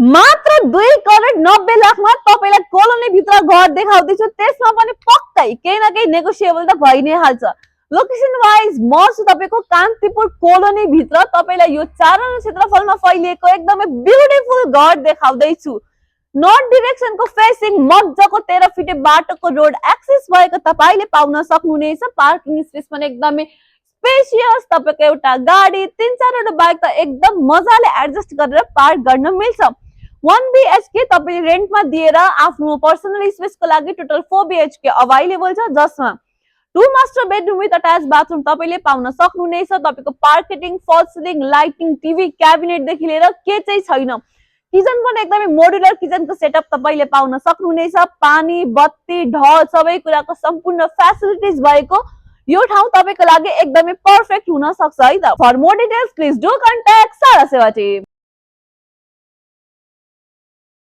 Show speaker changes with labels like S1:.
S1: मात्र 2,90,00,000 तपाईलाई कोलोनी भित्र घर देखाउँदैछु। त्यसमा पनि पक्कै केही न केही नेगोसिएबल त भइ नै हाल्छ। लोकेसन वाइज म छु तपाईको कान्तिपुर कोलोनी भित्र तपाईलाई यो 4 क्षेत्रफलमा फैलिएको एकदमै ब्युटिफुल घर देखाउँदैछु। नर्थ डाइरेक्सनको फेसिङ मज्जाको 13 फिटे बाटोको रोड एक्सेस भएको तपाईले पाउन सक्नुहुनेछ। पार्किङ स्पेस पनि एकदमै स्पेसियस, तपाईको एउटा गाडी 3-4 वटा बाइक त एकदम मजाले एडजस्ट गरेर पार्क गर्न मिल्छ। 1 BHK तपाईले रेन्टमा दिएर आफ्नो पर्सनल स्पेसको लागि टोटल 4 BHK अवेलेबल छ, जसमा 2 master bedroom with attach bathroom तपाईले पाउन सक्नुहुनेछ। तपाईको पार्केटिङ, फल सिलिङ, लाइटिङ, टिभी, क्याबिनेट देखि लिएर के चाहिँ छैन। किचन पनि एकदमै मोडुलर किचनको सेटअप तपाईले पाउन सक्नुहुनेछ। पानी, बत्ती, ढल सबै कुराको सम्पूर्ण फ्यासिलिटिज भएको यो ठाउँ तपाईको लागि एकदमै पर्फेक्ट हुन सक्छ है त। For more details please do contact Sara Sewa team.